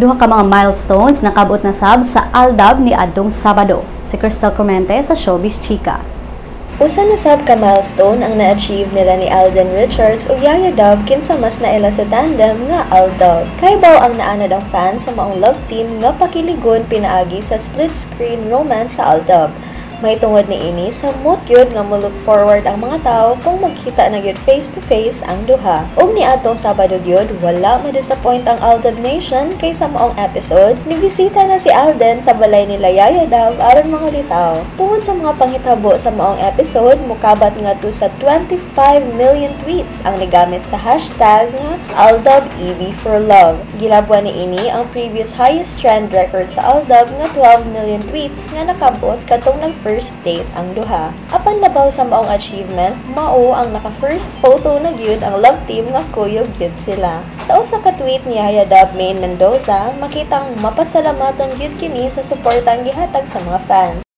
Duha ka mga milestones nakabot na sab sa AlDub ni adtong Sabado. Si Crystal Clemente sa Showbiz Chika. Usa na sab ka milestone ang na-achieve nila ni Alden Richards ug Yaya Dub, kinsa mas naila sa tandem nga AlDub. Kaybaw ang naanad ang fans sa maong love team nga pakiligon pinaagi sa split-screen romance sa AlDub. Mahitungod niini, samot gyud nga mo look forward ang mga tao kung magkita na gyud face to face ang duha. Ug niadtong Sabado gyud, wala ma-disappoint ang AlDub Nation kay sa maong episode, nibisita na si Alden sa balay nila Yaya Dub aron mangulitaw. Tungod sa mga panghitabo sa maong episode, mukabat ngadto sa 25 million tweets ang nagamit sa hashtag nga AlDubEB4Love. Gilabwan niini ang previous highest trend record sa AlDub nga 12 million tweets nga nakabot katong nag first date ang duha. Apan labaw sa maong achievement, mao ang naka first photo na gyud ang love team nga kuyog gyud sila. Sa usa ka tweet ni Yaya Dub Maine Mendoza, makitang mapasalamaton gyud kini sa suportang gihatag sa mga fans.